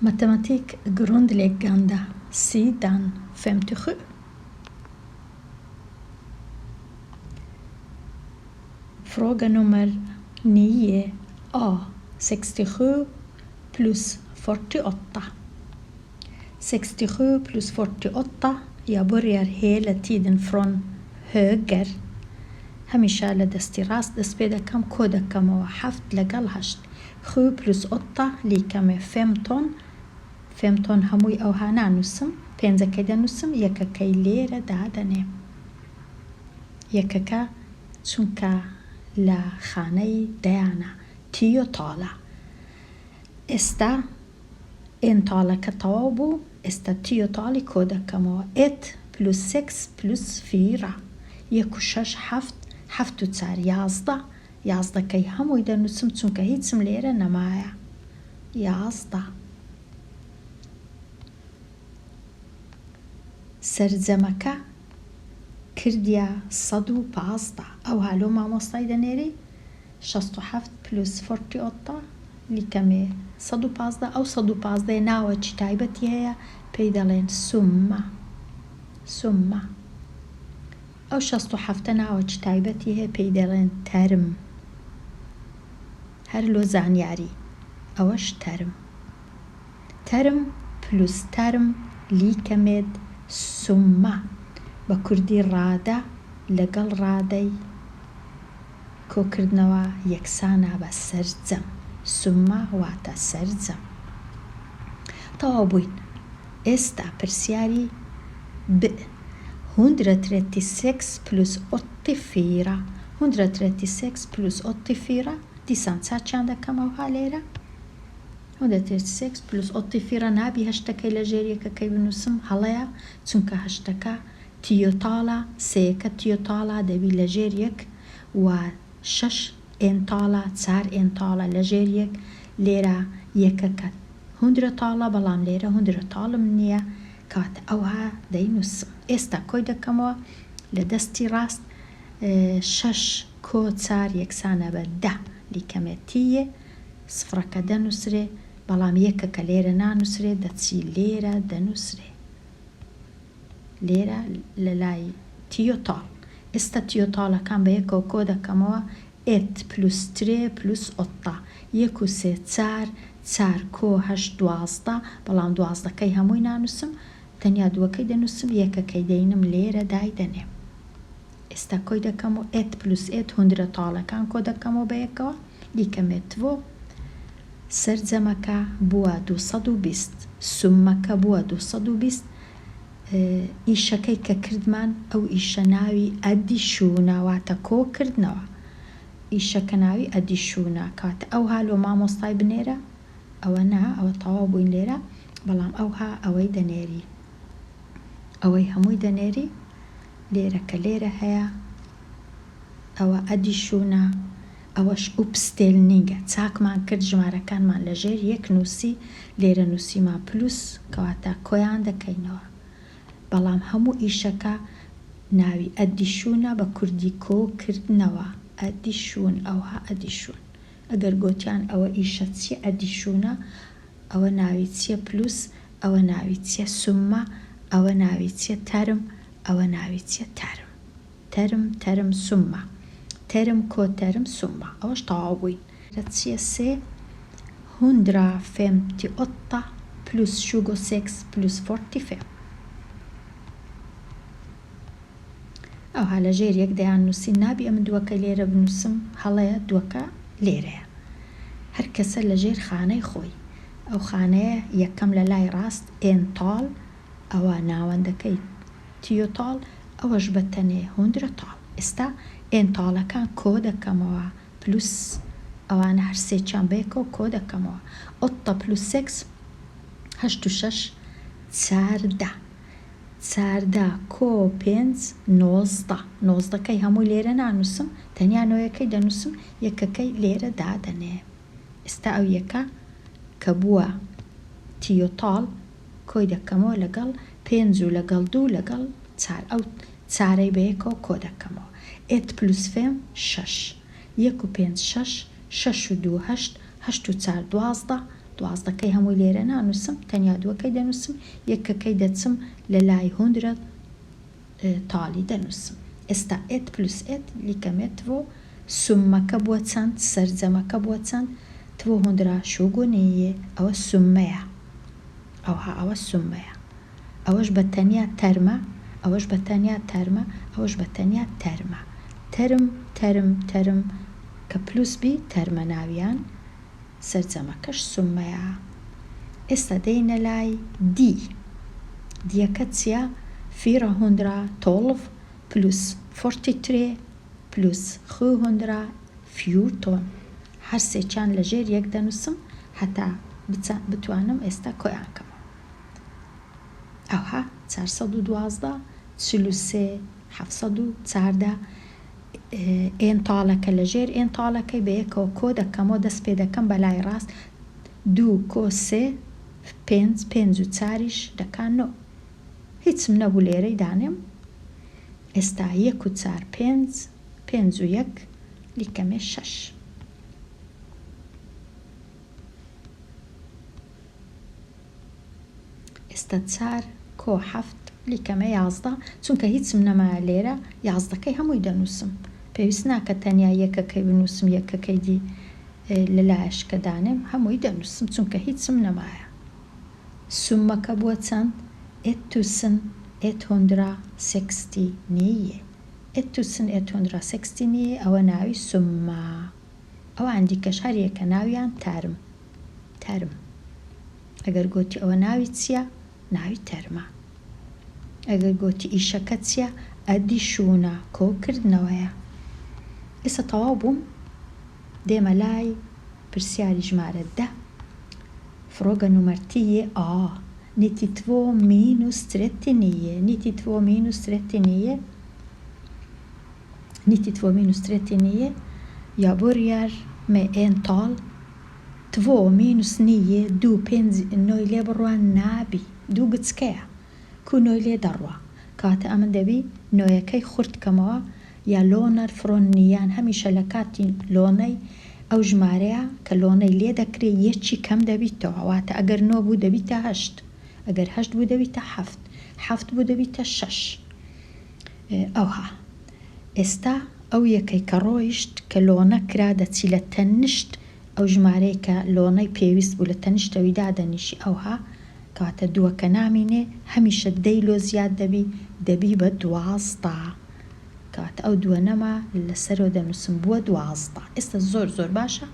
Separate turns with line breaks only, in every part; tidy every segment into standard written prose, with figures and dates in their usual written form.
Matematik grundläggande sidan 57. Fråga nummer 9 A 67 plus 48. 67 plus 48 jag börjar hela tiden från höger هەمیشە لە دەستی ڕاست دەست پێ دەکەم کۆ دەکەمەوە حەفت لەگەڵ هەشت sju plus åtta lika med femton femton هەمووی ئەوها نانووسم پێنجەکەی دەنووسم یەکەکەی لێرە دادەنێم یەکەکە چونکە لە خانەی دەیانە tiotal ە ئێستا ental ەکە تەواو بوو ئێستا tiotal ی کۆ دەکەمەوە ett plus sex plus fyra یەک و شەش حەفت حەفت و چار 11 یازدەکەی هەمووی دەنووسم چونکە هیچم لێرە نەمایە 11 سەرجەمەکە کردیا 115 ئەوها لۆ مامۆستای دەنێری 67 plus 48 lika med 115 ئەو 115 ناوەکی تایبەتی هەیە پێی دەڵێن summa summa ئەو 67 ناوەکی تایبەتی هەیە پێی دەڵێن term هەر لۆ زانیاری ئەوەش term term plus term lika med summa بە کوردی ڕادە لەگەڵ ڕادەی کۆکردنەوە یەکسانە بە سەرجەم summa واتە سەرجەم تەواو بووین ئێستا پرسیاری ب 136 plus 84 136 plus 84 دیسان چاکیان دەکەم ئەوها لێرە 136 plus 84 نابی هەشتەکەی لە ژێر یەکەکەی بنووسم هەڵەیە چونکە هەشتەکە tiotal ە سێیەکە tiotal ە دەبی لە ژێر یەک و شەش ental ە چار ental ە لە ژێر یەک لێرە یەکەکە hundratal ە بەڵام لێرە hundratal م نییە کەواتە ئەوها دەینووسم ئێستا کۆی دەکەمەوە لە دەستی ڕاست شەش کۆ چار یەکسانە بە دە lika med tio سفرەکە دەنووسرێ بەڵام یەکەکە لێرە نانووسرێ دەچی لێرە دەنووسرێ لێرە لە لای tiotal ئێستا tiotal ەکان بە یەکەوە کۆ دەکەمەوە ett plus tre plus åtta یەک و سێ چار چار کۆ هەشت 12 بەڵام دوازدەکەی هەمووی نانووسم تەنیا دووەکەی دەنووسم یەکەکەی دەینم لێرە دای دەنێم ئێستا کۆی دەکەم و ett plus ett hundratal ەکان کۆ دەکەمەوە بە یەکەوە lika med två سەرجەمەکە بووە 220 summa کە بووە 220 ئیشەکەی کە کردمان ئەو ئیشە ناوی addition ە واتە کۆکردنەوە ئیشەکە ناوی addition ە کاتە ئەوها لۆ مامۆستای بنێرە ئەوە نا ئەوە تەواو بووین لێرە بەڵام ئەوها ئەوەی دەنێری ئەوەی هەمووی دەنێری لێرە کە لێرە هەیە ئەوە addition ە ئەوەش uppställning ە چاکمان کرد ژمارەکانمان لەژێر یەک نووسی لێرە نووسیمان plus کەواتە کۆیان دەکەینەوە بەڵام هەموو ئیشەکە ناوی addition ە بە کوردی کۆکردنەوە addition ئەوها addition ئەگەر گوتیان ئەوە ئیشە چییە addition ە ئەوە ناوی چییە plus ئەوە ناوی چییە summa ئەوە ناوی چییە term ئەوە ناوی چییە term term term summa term کۆ term summa ئەوەش تەواو بووین چییە سێ 158 plus 26 plus 45 ئەوها لە ژێر یەک دەیان نووسین نابی ئەمن دووەکە لێرە بنووسم هەڵەیە دووەکە لێرەیە هەر کەسە لە ژێر خانەی خۆی ئەو خانەیە یەکەم لە لای ڕاست ental ئەوە ناوەندەکەی tiotal ئەوەش بە تەنێ hundratal ئێستا ental ەکان کۆ دەکەمەوە plus ئەوانە هەر سێکیان بەیەکەوە کۆ دەکەمەوە åtta plus sex هەشت و شەش چاردە چاردە کۆ پێنج 19 نۆزدەکەی هەمووی لێرە نانووسم تەنیا نۆیەکەی دەنووسم یەکەکەی لێرە دادەنێ ئێستا ئەو یەکە کە بووە tiotal کۆی دەکەمەوە لەگەڵ پێنج و لەگەڵ دوو لەگەڵ چار ئەو چارەی بەیەکەوە کۆ دەکەمەوە ett plus fem شەش یەک و پێنج شەش شەش و دوو هەشت هەشت و چار 12. دوازدەکەی هەمووی لێرە نانووسم، تەنیا دووەکەی دەنووسم، یەکەکەی دەچم لە لای hundra tal ی دەنووسم. ئێستا ett plus ett lika med två، summa کە بووە چەند؟ سەرجەمەکە بووە چەند؟ 229، ئەوە summa یە. ئەوها ئەوە summa یە. ئەوەش بە تەنیا term ە، ئەوەش بە تەنیا term ە، ئەوەش بە تەنیا term ە. Term، term، term کە plus بی term ە ناویان، سەرجەمەکەش summa یە. ئێستا دێینە لای D. D یەکە چیە؟ 412 plus 43 plus 714. هەرسێکیان لە ژێر یەک دەنووسم هەتا بتوانم ئێستا کۆیان کەمەوە. ئەوها 412 43 714 ental ەکە لە ژێر ental ەکەی بە یەکەوە کۆ دەکەمەوە دەست پێ دەکەم بە لای ڕاست دوو کۆ سێ پێنج پێنج و چاریش دەکا نۆ هیچم نەبوو لێرەی دانێم ئێستا یەک و چار پێنج پێنج و یەک lika med شەش. ئێستا چار کۆ حەفت lika med 11 چونکە هیچم نەمایە لێرە یازدەکەی هەمووی دەنووسم پێویست ناکە تەنیا یەکەکەی بنووسم یەکەکەی دی لە لایەشکە دانێم هەمووی دەنووسم چونکە هیچم نەمایە. Summa کە بووە چەند؟ 1169. 1169 ئەوە ناوی summa. ئەوان دیکەش هەر یەکە ناویان term term. ئەگەر گۆتی ئەوە ناوی چییە؟ ناوی term ە. ئەگەر گۆتی ئیشەکە چییە؟ Addition ە کۆکردنەوەیە. ئێستا تەواو بووم دێمە لای پرسیاری ژمارە دە. Fråga nummer 10 A. 92 minus 39. 92 minus 39. 92 minus 39. Jag börjar med ental. 2 minus 9 دوو پێنج نۆی لێ بڕوا نابی دوو گچکەیە کو نۆی لێ دەڕوا کەواتە ئەمن دەبی نۆیەکەی خورد کەمەوە یا lånar från nian هەمیشە لە کاتی لۆنەی ئەو ژمارەیە کە لۆنەی لێ دەکرێ یەکی کەم دەبیتەوە واتە ئەگەر نۆ بوو دەبیتە هەشت ئەگەر هەشت بوو دەبیتە حەفت حەفت بوو دەبیتە شەش ئەوها ئێستا ئەو یەکەی کە ڕۆیشت کە لۆنە کرا دەچی لە تەنشت ئەو ژمارەی کە لۆنەی پێویست بوو لە تەنیشتەوی دادەنیشی ئەوها کەواتە دووەکە نامینێ هەمیشە دەی لۆ زیاد دەبی دەبی بە 12 کەواتە ئەو دووە نەما لەسەرەوە دەنووسم بووە 12 ئێستا زۆر زۆر باشە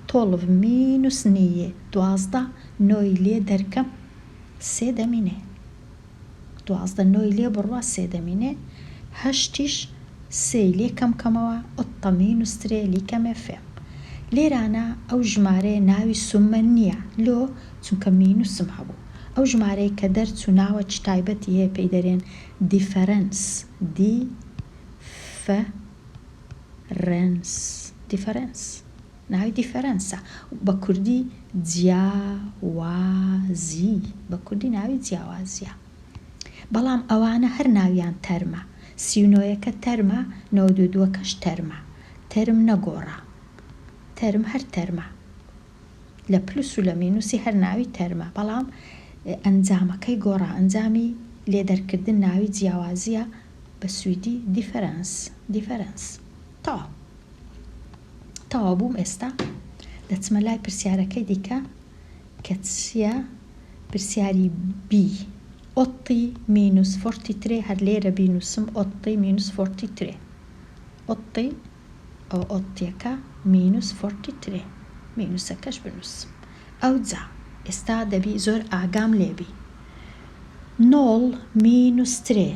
tolv minus nio 12 نۆی لێ دەرکەم سێ دەمینێ 12 نۆی لێ بڕوا سێ دەمینێ هەشتیش سێی لێ کەم کەمەوە åtta minus tre lika med fem. لێرانە ئەو ژمارەیە ناوی summa نییە لۆ چونکە minus م هەبوو ئەو ژمارەیە کە دەرچوو ناوە چ تایبەتی هەیە پێی دەرێن differens di ferens differens ناوی differens ە بە کوردی جیاوازی بە کوردی ناوی جیاوازیە بەڵام ئەوانە هەر ناویان term ە سی و نۆیەکە term ە 92ەکەش term ە term نەگۆڕا term هەر term ە لە plus و لە minus ی هەر ناوی term ە بەڵام ئەنجامەکەی گۆڕا ئەنجامی لێ دەرکردن ناوی جیاوازیە بە سویدی differens differens تەواو تەواو بووم ئێستا دەچمە لای پرسیارەکەی دیکە کە چییە پرسیاری B 80 minus 43 هەر لێرە بینوسم 80 minus 43 80 ئەو åttio یەکە minus 43 minus ەکەش بنووسم ئەوجا ئێستا دەبی زۆر ئاگام لێبی noll minus tre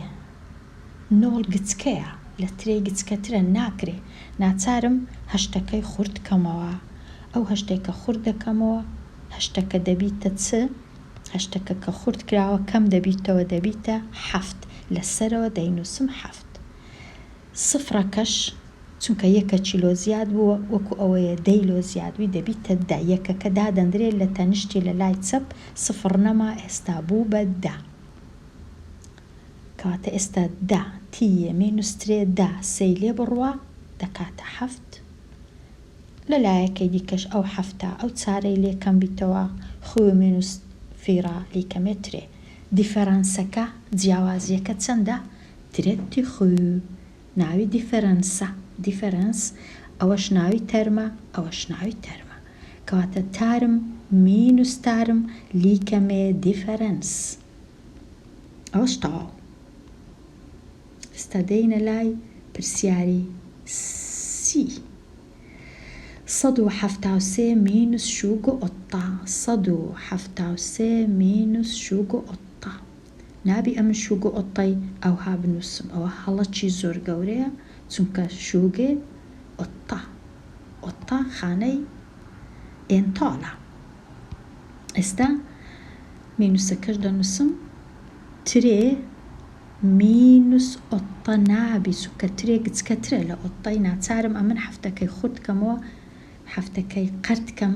noll گچکەیە لە tre گچکەترە ناکرێ ناچارم هەشتەکەی خورد کەمەوە ئەو هەشتێکە خورد دەکەمەوە هەشتەکە دەبیتە چ هەشتەکە کە خورد کراوە کەم دەبیتەوە دەبیتە حەفت لەسەرەوە دەینووسم حەفت سفرەکەش چونکە یەکە چیلۆ زیاد بووە وەکو ئەوەیە دەی لۆ زیادوی دەبیتە دە یەکەکە دادەندرێت لە تەنیشتی لە لای چەپ سفر نەما ئێستا بوو بە دە کەواتە ئێستا دە tio minus tre دە سێی لێ بڕوا دەکاتە حەفت لە لایەکەی دیکەش ئەو حەفتا ئەو چارەی لێ کەم بیتەوە. Sju minus fyra lika med tre. Differens ەکە، جیاوازییەکە چەندە؟ 37. ناوی differens ە، differens، ئەوەش ناوی term ە، ئەوەش ناوی term ە. کەواتە term minus term lika med differens. ئەوەش تەواو. ئێستا دێینە لای پرسیاری سی. 173 minus 28، 173 minus 28. نابی ئەمن tjugo åtta ی ئەوها بنووسم، ئەوە هەڵەکی زۆر گەورەیە، چونکە 28، åtta خانەی ental ە. ئێستا minus ەکەش دەنووسم tre minus åtta نابی چونکە tre گچکەترە لە åtta ی ناچارم ئەمن حەفتەکەی خورد کەمەوە حەفتەکەی قەرد کەم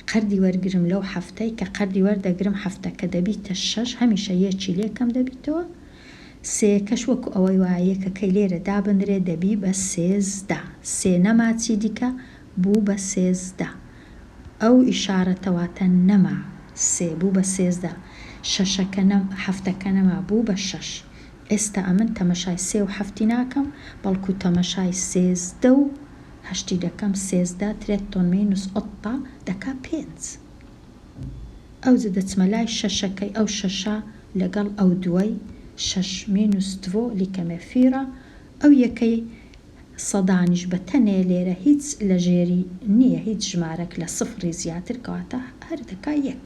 قەردی وەرگرم لەو حەفتەی کە قەردی وەردەگرم حەفتەکە دەبیتە شەش هەمیشە یەکی لێ کەم دەبیتەوە سێیەکەش وەکو ئەوەی وایە یەکەکەی لێرە دابنرێ دەبی بە 13 سێ نەما چی دیکە بوو بە 13 ئەو ئیشارەتە واتە نەما سێ بوو بە 13 شەشەکە نەم حەفتەکە نەما بوو بە شەش ئێستا ئەمن تەمەشای سێ و حەفتی ناکەم بەڵکو تەمەشای 13 و هەشتی دەکەم 13 tretton minus åtta دەکا پێنج ئەوجە دەچمە لای شەشەکەی ئەو شەشە لەگەڵ ئەو دووەی شەش minus två lika med fyra ئەو یەکەی سەدانیش بە تەنێ لێرە هیچ لە ژێری نییە هیچ ژمارەک لە سفڕی زیاتر کەواتە هەر دەکا یەک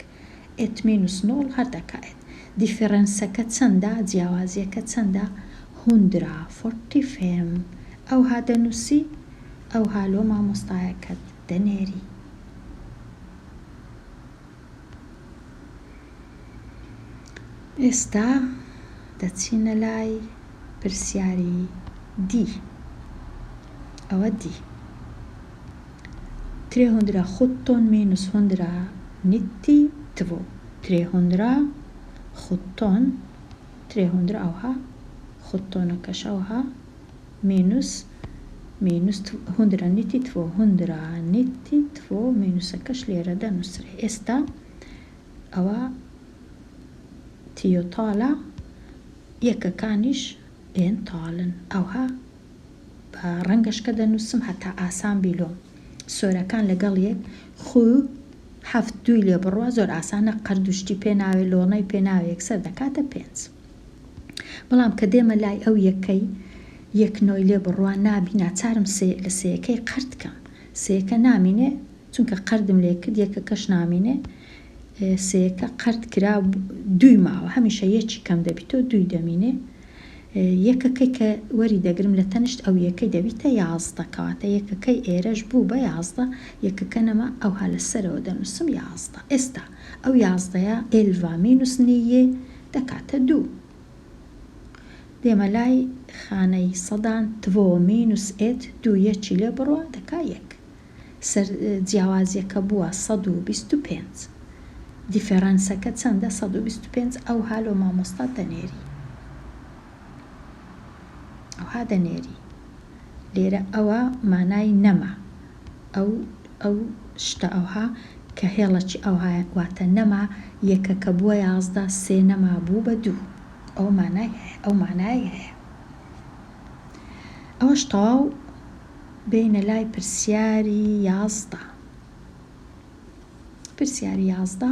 ett minus noll هەر دەکا ett differens ەکە چەندە جیاوازیەکە چەندە 145 ئەوها دەنووسی ئەوها لۆ مامۆستایەکەت دەنێری. ئێستا دەچینە لای پرسیاری دی. ئەوە دی. 317 minus 192. 317 300 ئەوها sjutton ەکەش ئەوها minus minus 192 192 minus ەکەش لێرە دەنووسرێ. ئێستا ئەوە tiotal ە یەکەکانیش ental ن. ئەوها بە ڕەنگەشکە دەنووسم هەتا ئاسان بی لۆم. سۆرەکان لەگەڵ یەک sju حەفت دووی لێ بڕوا زۆر ئاسانە قەرد و شتی پێ ناوێ لۆنەی پێ ناوێ یەکسەر دەکاتە پێنج. بەڵام کە دێمە لای ئەو یەکەی یەک نۆی لێ بڕوا نابی ناچارم سێ لە سێیەکەی قەرد کەم. سێیەکە نامینێ چونکە قەردم لێ کرد یەکەکەش نامینێ سێیەکە قەرد کرا دووی ماوە هەمیشە یەکی کەم دەبیتەوە دووی دەمینێ یەکەکەی کە وەری دەگرم لە تەنشت ئەو یەکەی دەبیتە 11 کەواتە یەکەکەی ئێرەش بوو بە 11 یەکەکە نەما ئەوها لە سەرەوە دەنووسم 11 ئێستا ئەو یازدەیە elva minus nio دەکاتە دوو. دێمە لای خانەی سەدان två minus ett دوو یەکی لێ بڕوا دەکا یەک. سەر جیاوازیەکە بووە 125. Differens ەکە چەندە؟ 125 ئەوها لۆ مامۆستا دەنێری. ئەوها دەنێری. لێرە ئەوە مانای نەما. ئەو ئەو شتە ئەوها کە هێڵەکی ئەوها واتە نەما یەکەکە بووە 11 سێ نەما بوو بە دوو. ئەو مانای هەیە ئەو مانای هەیە. ئەوەش تەواو بێینە لای پرسیاری 11. پرسیاری 11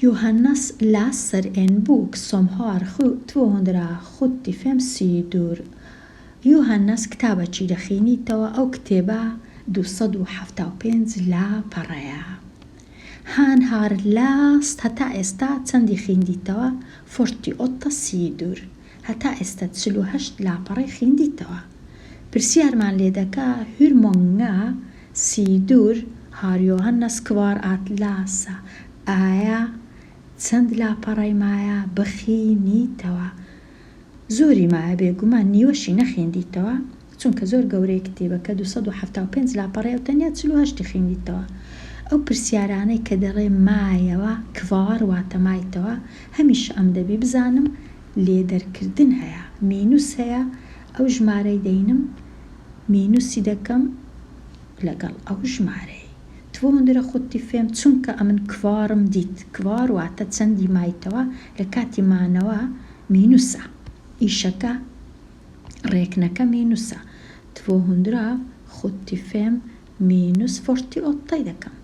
Johannes läser en bok som har 275 sidor. Johannes کتابەکی دەخینیتەوە ئەو کتێبە 275 لاپەڕەیە. Han har läst هەتا ئێستا چەندی خیندیتەوە؟ 48 sidor. هەتا ئێستا 48 لاپەڕەی خیندیتەوە. پرسیارمان لێ دەکا hur många sidor har Johannes kvar att läsa؟ ئایا چەند لاپەڕەی مایە بخینیتەوە؟ زۆری مایە بێگومان نیوەشی نەخێندیتەوە چونکە زۆر گەورەی کتێبەکە 275 لاپەڕەیە و تەنیا 48 خوێندیتەوە. ئەو پرسیارانەی کە دەڵێ مایەوە kvar واتە مایتەوە هەمیشە ئەم دەبی بزانم لێدەرکردن هەیە minus هەیە ئەو ژمارەی دەینم minus ی دەکەم لەگەڵ ئەو ژمارەی. Tvåhundrasjuttiofem چونکە ئەمن kvar م دیت kvar واتە چەندی مایتەوە لە کاتی مانەوە مینوسە ئیشەکە ڕێکنەکە مینوسە tvåhundrasjuttiofem minus fyrtioåtta ی دەکەم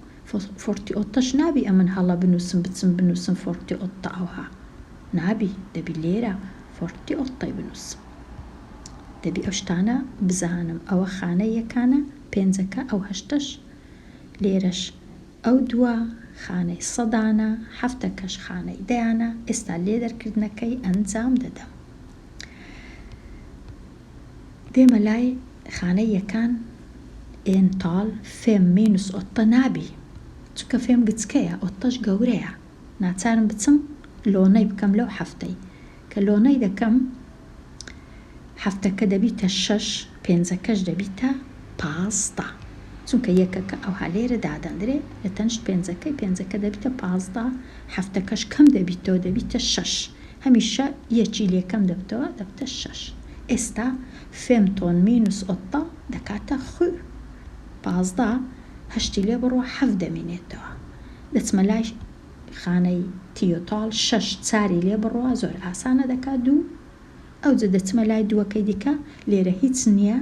fyrtioåtta ش نابی ئەمن هەڵە بنوسم بچم بنوسم fyrtioåtta ئەوها نابی دەبی لێرە fyrtioåtta ی بنوسم دەبی ئەو شتانە بزانم ئەوە خانەی یەکانە پێنجەکە ئەو هەشتەش لێرەش ئەو دووە خانەی سەدانە حەفتەکەش خانەی دەیانە ئێستا لێ دەرکردنەکەی ئەنجام دەدەم دێمە لای خانەی یەکان ental fem minus åtta نابی چونکە fem گچکەیە åtta ش گەورەیە ناچارم بچم låna ی بکەم لەو حەفتەی کە låna ی دەکەم حەفتەکە دەبیتە شەش پێنجەکەش دەبیتە 15 چونکە یەکەکە ئەوها لێرە دادەندرێ لە تەنشت پێنجەکەی پێنجەکە دەبیتە 15 حەفتەکەش کەم دەبیتەوە دەبیتە شەش هەمیشە یەکی لێ کەم دەبتەوە دەبتە شەش ئێستا femton minus åtta دەکاتە sju 15 هەشتی لێ بڕوە حەفت دەمینێتەوە دەچمە لای خانەی tiotal شەش چاری لێ بڕوا زۆر ئاسانە دەکات دوو ئەوجە دەچمە لای دووەکەی دیکە لێرە هیچ نییە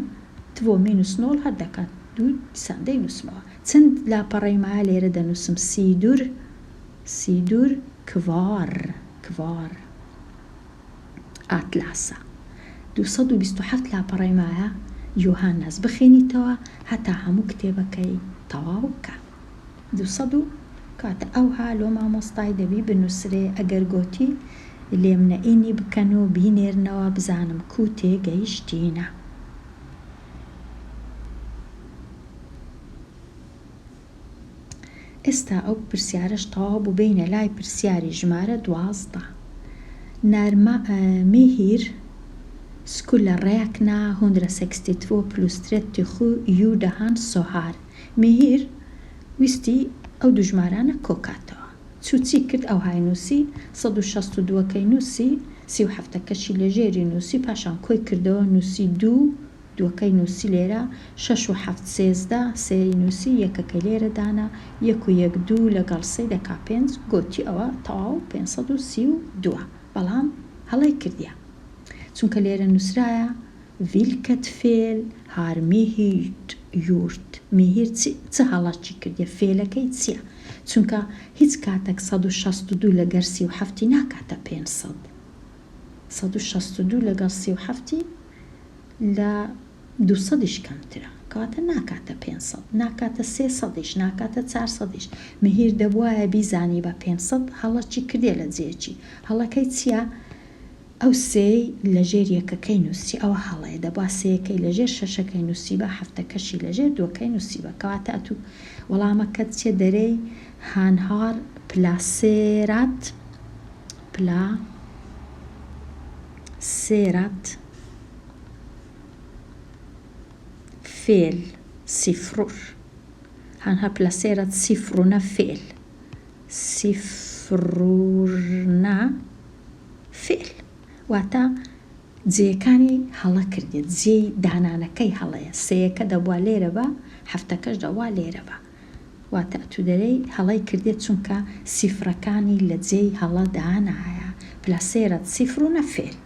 två minus noll هەر دەکات دوو دیسان دەینووسمەوە چەند لاپەڕەی مایە لێرە دەنووسم sidor sidor kvar kvar att läsa 227 لاپەڕەی مایە یۆهانناس بخێنیتەوە هەتا هەموو کتێبەکەی تەواو بکە. 200 و کاتە ئەوها لۆ مامۆستای دەبی بنووسرێ ئەگەر گۆتی لێم نەئینی بکەن و بینێرنەوە بزانم کوو تێگەیشتینە. ئێستا ئەو پرسیارەش تەواو بوو بێینە لای پرسیاری ژمارە 12. När Mihir skulle räkna 162 plus 37 gjorde han så här. میهیر ویستی ئەو دوو ژمارانە کۆکاتەوە. چوو چی کرد ئەوهای نووسی، 162 ەکەی نووسی، 37 ەکەشی لە ژێری نووسی، پاشان کۆی کردەوە نووسی دوو، دووەکەی نووسی لێرە، شەش و حەفت 13، سێی نووسی، یەکەکەی لێرە دانا، یەک و یەک دوو لەگەڵ سێی دەکا پێنج، گۆتی ئەوە تەواو 532 ە. بەڵام هەڵەی کردیە. چونکە لێرە نووسرایە Vilket fel har Mihir gjort؟ میهیر چ هەڵەکی کردیە؟ fel ەکەی چییە؟ چونکە هیچ کاتەک 162 لەگەر 37 ی ناکاتە 500. 162 لەگەڵ 37 ی لە دووسەدیش کەمترە. کەواتە ناکاتە 500، ناکاتە سێسەدیش، ناکاتە چارسەدیش. میهیر دەبوایە بیزانی بە 500 هەڵەکی کردیە لە جێیەکی. هەڵەکەی چییە؟ ئەو سێی لە ژێر یەکەکەی نووسی ئەوە هەڵەیە دەبوا سێیەکەی لە ژێر شەشەکەی نووسیبا حەفتەکەشی لە ژێر دووەکەی نووسیبا کەواتە ئەتوو وەڵامەکەت چیە دەرێی han har placerat placerat fel siffror han har placerat siffrorna fel siffrorna fel واتە جێیەکانی هەڵە کردیە جێی دانانەکەی هەڵەیە سێیەکە دەبوا لێرە با حەفتەکەش دەبوا لێرە با واتە ئەتوو دەرێی هەڵەی کردیە چونکە siffra کانی لە جێی هەڵە دانایە placerat siffrorna fel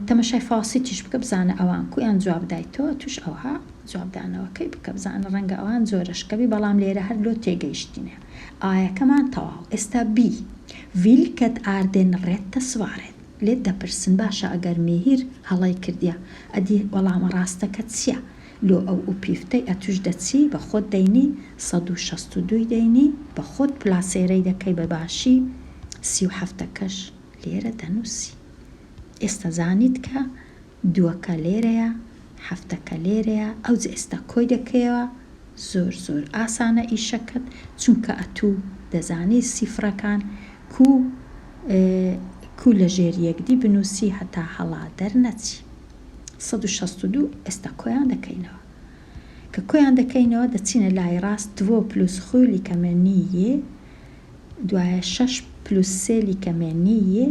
تەمەشای facit یش بکە بزانە ئەوان کو یان جواب دایتەوە توش ئەوها جواب دانەوەکەی بکە بزانە ڕەنگە ئەوان جۆرەشکە بی بەڵام لێرە هەر لۆ تێگەیشتینە ئایەکەمان تەواو ئێستا B Vilket är den rätta svaret لێت دەپرسن باشە ئەگەر میهیر هەڵەی کردیە ئەدی وەڵامە ڕاستەکە چیە لۆ ئەو uppgift ەی ئەتوش دەچی بە خۆت دەینی 162 ی دەینی بە خۆت placera ی دەکەی بە باشی 37 ەکەش لێرە دەنوسی ئێستا زانیت کە دووەکە لێرەیە حەفتەکە لێرەیە ئەوجە ئێستا کۆی دەکەیەوە زۆر زۆر ئاسانە ئیشەکەت چونکە ئەتوو دەزانی siffra کان کو کو لە ژێر یەکدی بنووسی هەتا هەڵا دەرنەچی. 162 ئێستا کۆیان دەکەینەوە. کە کۆیان دەکەینەوە دەچینە لای ڕاست två plus sju lika med nio دوایە شەش plus سێ lika med nio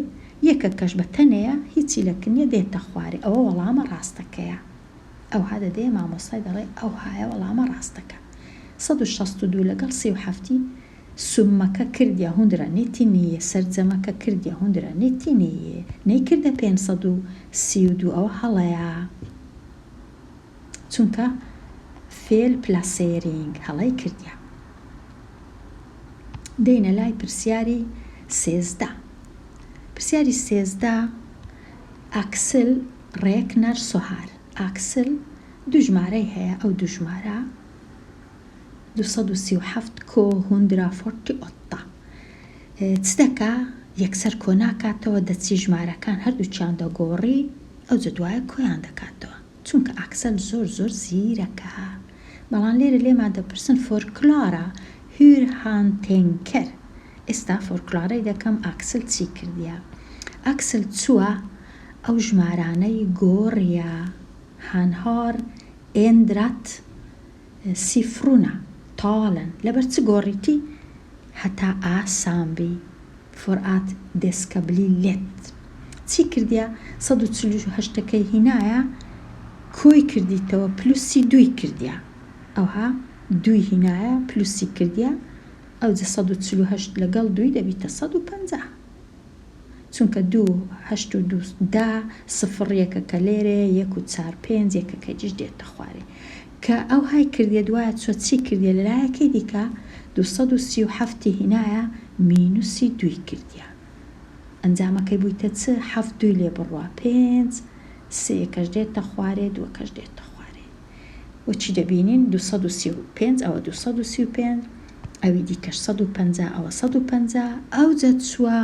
یەکەکەش بە تەنەیە هیچی لەکن نییە دێتە خوارێ ئەوە وەڵامە ڕاستەکەیە. ئەوها دەدەیە مامۆستای دەڵێ ئەوهایە وەڵامە ڕاستەکە. 162 لەگەڵ 37 summa کە کردیە hundranittionio سەرجەمەکە کردیە hundranittionio نەیکردە 532 ئەوە هەڵەیە چونکە felplacering هەڵەی کردیە. دێینە لای پرسیاری 13. پرسیاری 13 ئاکسل räknar så här ئاکسل دوو ژمارەی هەیە ئەو دوو ژمارە 237 کۆ 148 چ دەکا یەکسەر کۆ ناکاتەوە دەچی ژمارەکان هەردووکیان دەگۆڕی ئەوجە دوایە کۆیان دەکاتەوە چونکە ئاکسل زۆر زۆر زیرەکە بەڵام لێرە لێمان دەپرسن förklara hur han tänker ئێستا förklara ی دەکەم ئاکسل چی کردیە ئاکسل چووە ئەو ژمارانەی گۆڕیە han har ändrat siffrorna talen لەبەر چ گۆڕیتی هەتا ئاسان بی för att det ska bli lätt چی کردیە 148 ەکەی هینایە کۆی کردیتەوە plus ی دووی کردیە ئەوها دووی هینایە plus ی کردیە ئەوجە 148 لەگەڵ دووی دەبیتە 150 چونکە دوو هەشت و دوو دە سفڕ یەکەکە لێرەیە یەک و چار پێنج یەکەکەی دیش دێتە خوارێ کە ئەوهای کردیە دوایە چوە چی کردیە لە لایەکەی دیکە 237 ی هینایە minus ی دووی کردیە ئەنجامەکەی بوویتە چ حەفت دووی لێ بڕوا پێنج سێیەکەش دێتە خوارێ دووەکەش دێتە خوارێ وە چی دەبینین 235 ئەوە 235 ئەوی دیکەش 150 ئەوە 150 ئەوجە چووە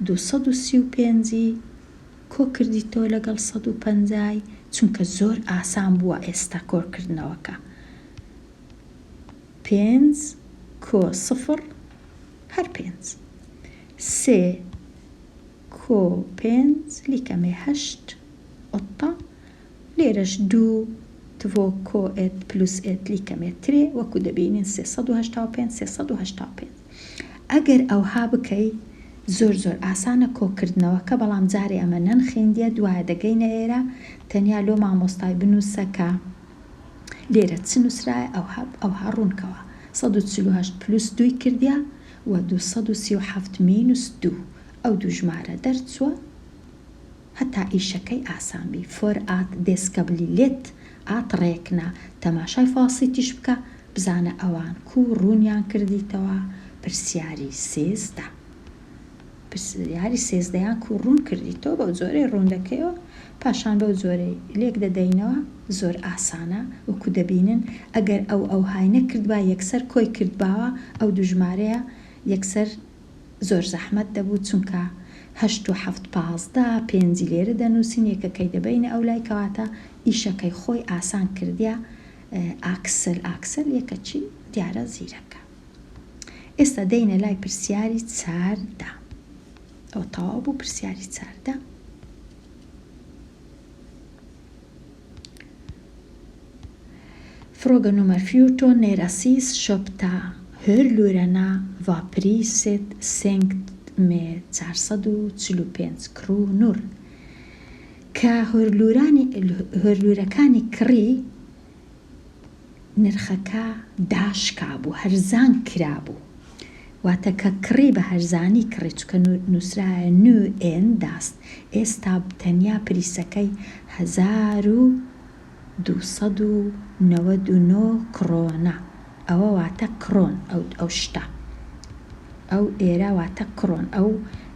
235 ی کۆ کردیتەوە لەگەڵ 150 ی چونکە زۆر ئاسان بووە ئێستا کۆکردنەوەکە پێنج کۆ سفڕ هەر پێنج سێ کۆ پێنج lika med هەشت åtta لێرەش دوو två کۆ ett plus ett lika med tre وەکو دەبینین 385 385 ئەگەر ئەوها بکەی زۆر زۆر ئاسانە کۆکردنەوەکە بەڵام جارێ ئەمە نەنخیندیە دوایە دەگەینە ئێرە تەنیا لۆ مامۆستای بنووسە کە لێرە چ نووسرایە ئەوها ئەوها ڕوونکەوە 148 plus دووی کردیە و 237 minus دوو ئەو دوو ژمارە دەرچووە هەتا ئیشەکەی ئاسان بی för att det ska bli lätt att räkna تەماشای facit یش بکە بزانە ئەوان کوو ڕوونیان کردیتەوە پرسیاری 13 پرسیاری سێزدەیان کوو ڕوون کردیتەوە بەو جۆرەی ڕوون دەکەیەوە پاشان بەو جۆرەی لێک دەدەینەوە زۆر ئاسانە وەکو دەبینن ئەگەر ئەو ئەوهای نەکردبا یەکسەر کۆی کردباوە ئەو دوو ژمارەیە یەکسەر زۆر زەحمەت دەبوو چونکە هەشت و حەفت 15 پێنجی لێرە دەنووسین یەکەکەی دەبەینە ئەو لای کەواتە ئیشەکەی خۆی ئاسان کردیە ئاکسل ئاکسل یەکەچی دیارە زیرەکە ئێستا دێینە لای پرسیاری 14 ئەوە تەواو بوو پرسیاری 14. Fråga nummer 14. När Aziz köpte hörlurarna var priset sänkt med 445 kronor. کە hörlurانی hörlur ەکانی کڕی نرخەکە داشکابوو هەرزان کرابوو واتە کە کڕی بە هەرزانی کڕی چونکە نووسرایە nu endast ئێستا تەنیا pris ەکەی 1299 کرۆنە ئەوە واتە کرۆن ئەو ئەو شتە ئەو ئێرە واتە کرۆن ئەو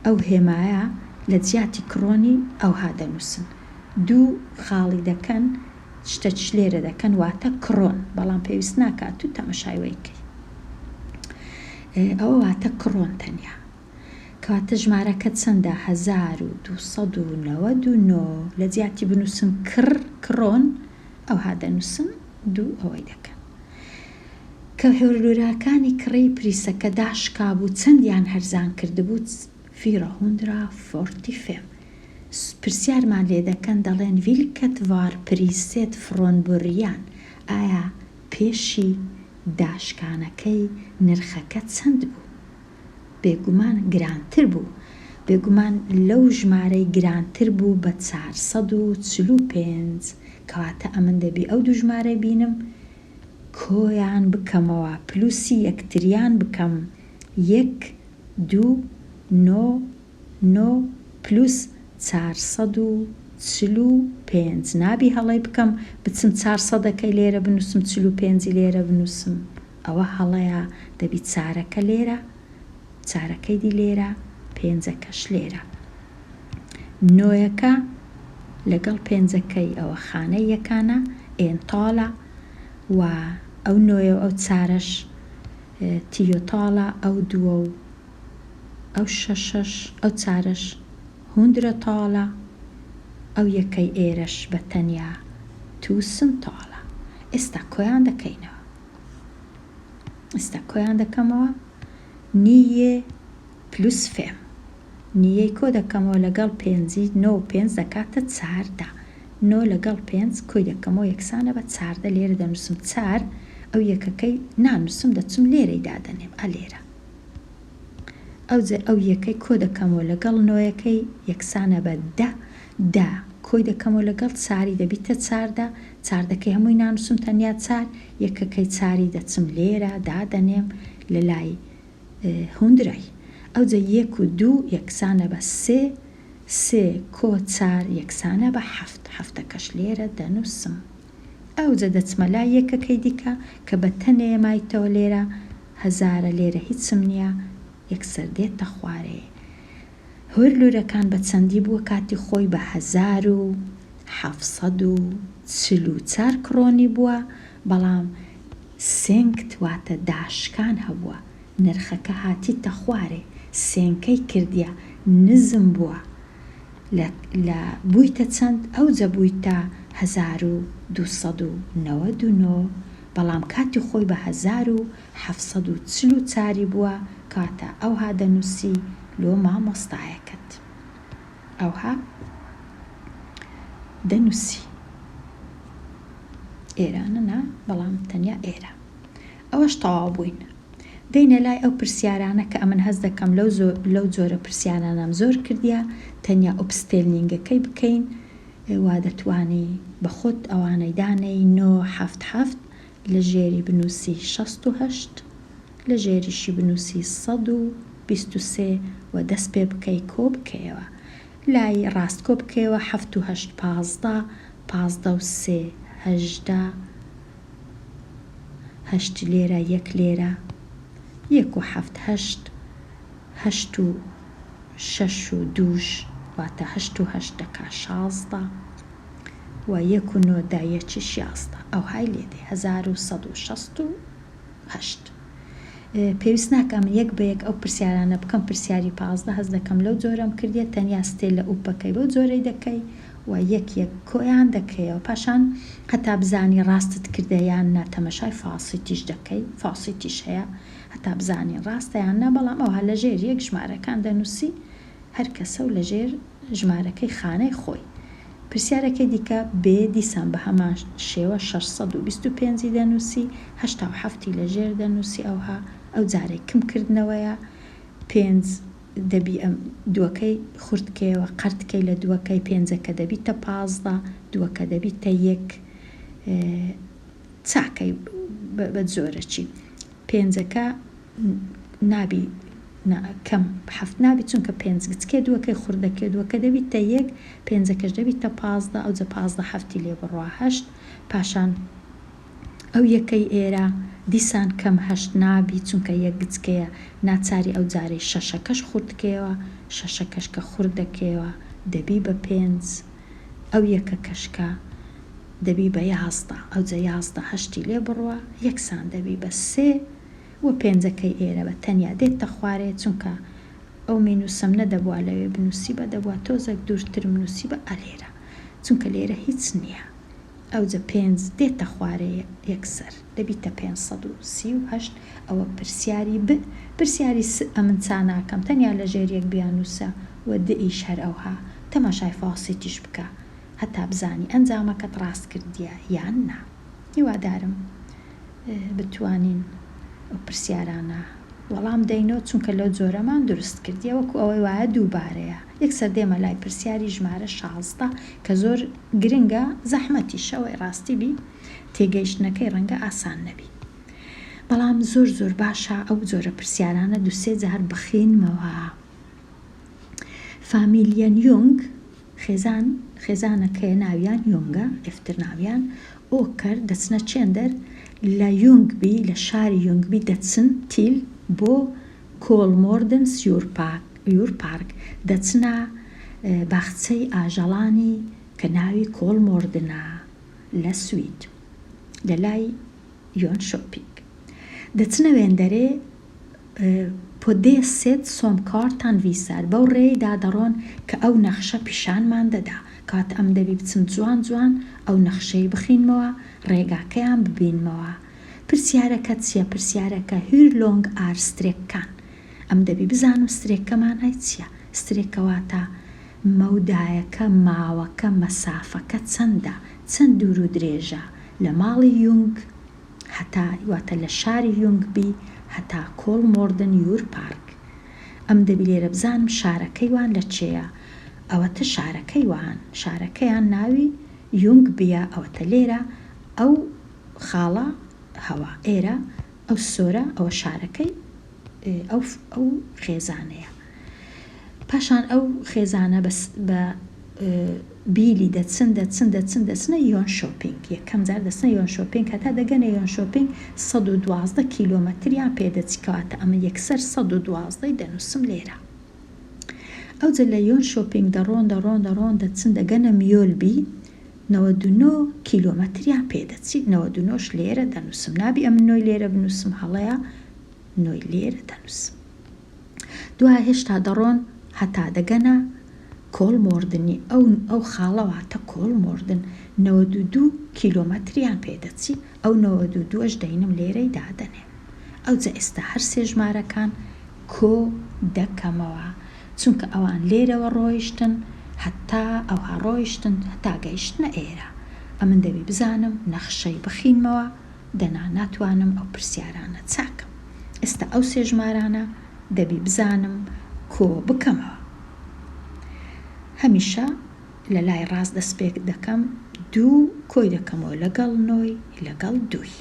ئەو هێمایە لە جیاتی کرۆنی ئەوها دەنووسن دوو خاڵی دەکەن شتە لێرە دەکەن واتە کرۆن بەڵام پێویست ناکات تو تەمەشای وەیکەی ئەوە واتە کرۆن تەنیا کەواتە ژمارەکە چەندە 1299 لە جیاتی بنووسن کڕ کرۆن ئەوها دەنووسن دوو ئەوەی دەکەن کە hörlur ەکانی کڕی pris ەکە داشکا بوو چەندیان هەرزان کردبوو 445 پرسیارمان لێ دەکەن دەڵێن vilket var priset från början ئایا پێشی داشکانەکەی نرخەکە چەند بوو بێگومان گرانتر بوو بێگومان لەو ژمارەی گرانتر بوو بە 445 کەواتە ئەمن دەبی ئەو دوو ژمارەی بینم. کۆیان بکەمەوە پلوسی یەکتریان بکەم یەک دوو نۆ نۆ پلوس 445 نابی هەڵەی بکەم بچم چار سەدەکەی لێرە بنوسم چل و پێنجی لێرە بنوسم ئەوە هەڵەیە دەبی چارەکە لێرە چارەکەی دی لێرە پێنجەکەش لێرە نۆیەکە لەگەڵ پێنجەکەی ئەوە خانەی یەکانە ئێنتاڵە و ئەو نۆیە و ئەو چارەش تیۆتاڵە ئەو دووە و ئەو شەشەش ئەو چارەش هوندرەتاڵە ئەو یەکەی ئێرەش بە تەنیا توسنتاڵە ئێستا کۆیان دەکەینەوە ئێستا کۆیان دەکەمەوە nio پلوس fem نییەی کۆ دەکەمەوە لەگەڵ پێنجی نۆ و پێنج دەکاتە 14 نۆ لەگەڵ پێنج کۆی دەکەمەوە یەکسانە بە 14 لێرە دەنووسم چار ئەو یەکەکەی نانووسم دەچم لێرەی دادەنێم ئە لێرە ئەوجە ئەو یەکەی کۆ دەکەمەوە لەگەڵ نۆیەکەی یەکسانە بە دە دە کۆی دەکەمەوە لەگەڵ چاری دەبیتە 14 چاردەکەی هەمووی نانووسم تەنیا چار یەکەکەی چاری دەچم لێرە دادەنێم لە لای هوندرای ئەوجە یەک و دوو یەکسانە بە سێ سێ کۆ چار یەکسانە بە حەفت حەفتەکەش لێرە دەنووسم ئەوجە دەچمە لای یەکەکەی دیکە کە بە تەنێ مایتەوە لێرە هەزارە لێرە هیچم نییە یەکسەر دێتە خوارێ هۆرلورەکان بە چەندی بووە کاتی خۆی بە 1744 کرۆنی بووە بەڵام sänkt واتە داشکان هەبووە نرخەکە هاتیتە خوارێ sänka ی کردیە نزم بووە لە لە بوویتە چەند ئەوجە بوویتە 1299 بەڵام کاتی خۆی بە 1744 ی بووە کاتە ئەوها دەنووسی لۆ مامۆستایەکەت ئەوها دەنووسی ئێرانە نا بەڵام تەنیا ئێرە ئەوەش تەواو بووین دێینە لای ئەو پرسیارانە کە ئەمن هەست دەکەم لەو لەو جۆرە پرسیارانەم زۆر کردیە تەنیا uppställning ەکەی بکەین وا دەتوانی بە خۆت ئەوانەی دانێی نۆ حەفت حەفت لە ژێری بنووسی 68 لە ژێریشی بنووسی 123 و دەست پێ بکەی کۆ بکەیەوە لای ڕاست کۆ بکەیەوە حەفت و هەشت 15 15 و سێ 18 هەشت لێرە یەک لێرە یەک و حەفت هەشت هەشت و شەش و دووش واتە هەشت و هەشت دەکا 16 و یەک و نۆ دە یەکیش 11 ئەوهای لێ دێ 1168. پێویست ناکا من یەک بە یەک ئەو پرسیارانە بکەم پرسیاری 15 هەست دەکەم لەو جۆرەم کردیە تەنیا ställa upp ەکەی بەو جۆرەی دەکەی و یەک یەک کۆیان دەکەیەوە پاشان هەتا بزانی ڕاستت کردە یان نا تەمەشای facit یش دەکەی facit یش هەیە هەتا بزانین ڕاستە یان نا بەڵام ئەوها لە ژێر یەک ژمارەکان دەنووسی هەر کەسە و لە ژێر ژمارەکەی خانەی خۆی. پرسیارەکەی دیکە بێ دیسان بە هەمان شێوە 625 ی دەنووسی 87 ی لە ژێر دەنووسی ئەوها ئەو جارەی کم کردنەوەیە پێنج دەبی ئەم دووەکەی خورد کەیەوە قەرت کەی لە دووەکەی پێنجەکە دەبیتە 15 دووەکە دەبیتە یەک چاکەی بە جۆرەکی پێنجەکە نابی کەم حەفت نابی چونکە پێنج گچکێ دووەکەی خورد دەکەی دووەکە دەبیتە یەک پێنجەکەش دەبیتە 15 ئەوجە 15 حەفتی لێ بڕوا هەشت پاشان ئەو یەکەی ئێرە دیسان کەم هەشت نابی چونکە یەک گچکەیە ناچاری ئەو جارەی شەشەکەش خورد کەیەوە شەشەکەش کە خورد دەکەیەوە دەبی بە پێنج ئەو یەکەکەش کە دەبی بە 11 ئەوجە 11 هەشتی لێ بڕوا یەکسان دەبی بە سێ و پێنجەکەی ئێرە بە تەنیا دێتە خوارێ چونکە ئەو minus ەم نەدەبوا لەوێ بنووسی بە دەبوا تۆزێک دوورترم نووسی بە ئەلێرە چونکە لێرە هیچ نییە ئەوجە پێنج دێتە خوارێ یەکسەر دەبیتە 538 ئەوە پرسیاری ب پرسیاری س ئەمن چا ناکەم تەنیا لە ژێر یەک بیانووسە و د یش هەر ئەوها تەماشای facit یش بکە هەتا بزانی ئەنجامەکەت ڕاست کردیە یان نا هیوادارم بتوانین ئەو پرسیارانە وەڵام دەینەوە چونکە لەو جۆرەمان دروست کردیە وەکو ئەوەی وایە دووبارەیە یەکسەر دێمە لای پرسیاری ژمارە 16 کە زۆر گرنگە زەحمەتیشە ئەوەی ڕاستی بی. تێگەیشتنەکەی ڕەنگە ئاسان نەبی. بەڵام زۆر زۆر باشە ئەو جۆرە پرسیارانە دوسێ جار بخینمەوە. Familjen یونگ خێزان خێزانەکەیە ناویان یونگە efternamn یان åker دەچنە چێندەر لە یونگبی لە شاری یونگبی دەچن till بۆ Kolmårdens djurpark دەچنە باخچەی ئاژەڵانی کە ناوی کۆڵمۆردنە لە سوید لە لای یۆنشۆپینگ دەچنە وێندەرێ På det sätt som kartan visar بەو ڕێیدا دەڕۆن کە ئەو نەخشە پیشانمان دەدا. کەواتە ئەم دەبی بچم جوان جوان ئەو نەخشەی بخینمەوە، ڕێگاکەیان ببینمەوە. پرسیارەکە چیە؟ پرسیارەکە Hur lång är sträckan؟ ئەم دەبی بزانم sträcka مانای چیە؟ sträcka واتە مەودایەکە، ماوەکە، مەسافەکە چەندە، چەند دوور و درێژە لە ماڵی یونگ هەتا واتە لە شاری یونگبی هەتا کۆڵمۆردن djurpark ئەم دەبی لێرە بزانم شارەکەی وان لە چێیە ئەوەتە شارەکەی وان شارەکەیان ناوی یونگبیە ئەوەتە لێرە ئەو خاڵە هەوا ئێرە ئەو سۆرە ئەوە شارەکەی ئەو ئەو خێزانەیە. پاشان ئەو خێزانە بە بە بیلی دەچن دەچن دەچن دەچنە یۆنشۆپینگ یەکەم جار دەچنە یۆنشۆپینگ هەتا دەگەنە یۆنشۆپینگ 112 کیلۆمەتریان پێ دەچی کەواتە ئەمە یەکسەر 112 ی دەنووسم لێرە ئەوجە لە یۆنشۆپینگ دەڕۆن دەڕۆن دەڕۆن دەچن دەگەنە میۆلبی 99 کیلۆمەتریان پێ دەچی 99 ش لێرە دەنووسم نابی ئەمن نۆی لێرە بنووسم هەڵەیە نۆی لێرە دەنووسم. دوای هێشتا دەڕۆن هەتا دەگەنە کۆڵمۆردنی ئەو ئەو خاڵە واتە کۆڵمۆردن 92 کیلۆمەتریان پێ دەچی ئەو 92ەش دەینم لێرەی دادەنێم ئەوجا ئێستا هەر سێ ژمارەکان کۆ دەکەمەوە چونکە ئەوان لێرەوە ڕۆیشتن هەتا ئەوها ڕۆیشتن هەتا گەیشتنە ئێرە ئەمن دەبی بزانم نەخشەی بخینمەوە دەنا ناتوانم ئەو پرسیارانە چاکەم ئێستا ئەو سێ ژمارانە دەبی بزانم کۆ بکەمەوە. هەمیشە لە لای ڕاست دەست پێ دەکەم دوو کۆی دەکەمەوە لەگەڵ نۆی لەگەڵ دووی.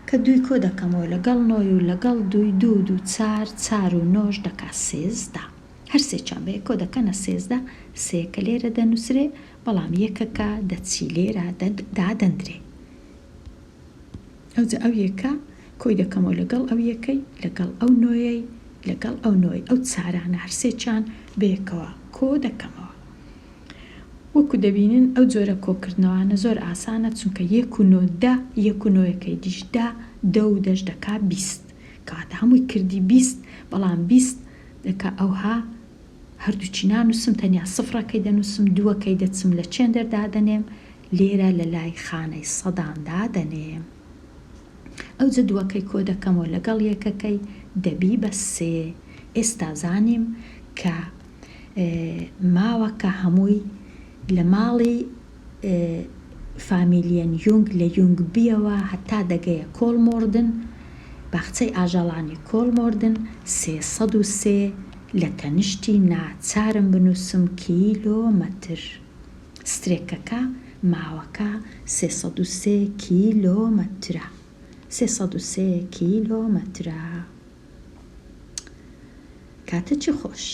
کە دووی کۆ دەکەمەوە لەگەڵ نۆی و لەگەڵ دووی دوو دوو چار چار و نۆش دەکا 13. هەر سێکیان بەیەکۆ دەکەنە 13 سێیەکە لێرە دەنووسرێ بەڵام یەکەکە دەچی لێرە دادەندرێ. ئەوجا ئەو یەکە کۆی دەکەمەوە لەگەڵ ئەو یەکەی لەگەڵ ئەو نۆیەی لەگەڵ ئەو نۆی ئەو چارانە هەرسێکیان بەیەکەوە کۆ دەکەمەوە. وەکو دەبینن ئەو جۆرە کۆکردنەوانە زۆر ئاسانە چونکە یەک و نۆ دە یەک و نۆیەکەی دیش دە دە و دەش دەکا 20 کەواتە هەمووی کردی 20 بەڵام 20 دەکا ئەوها هەردووکی نانووسم تەنیا سفرەکەی دەنووسم دووەکەی دەچم لە چێندەر دادەنێم لێرە لە لای خانەی سەدان دادەنێم ئەوجە دووەکەی کۆ دەکەمەوە لەگەڵ یەکەکەی دەبی بە سێ ئێستا زانیم کە ماوەکە هەمووی لە ماڵی familjen یونگ لە یونگبیەوە هەتا دەگەیە کۆڵمۆردن باخچەی ئاژەڵانی کۆڵمۆردن 303 لە تەنیشتی ناچارم بنووسم کیلۆمەتر. sträcka کە ماوەکە 303 کیلۆمەترە. 303 کیلۆمەترە. کاتێکی خۆش.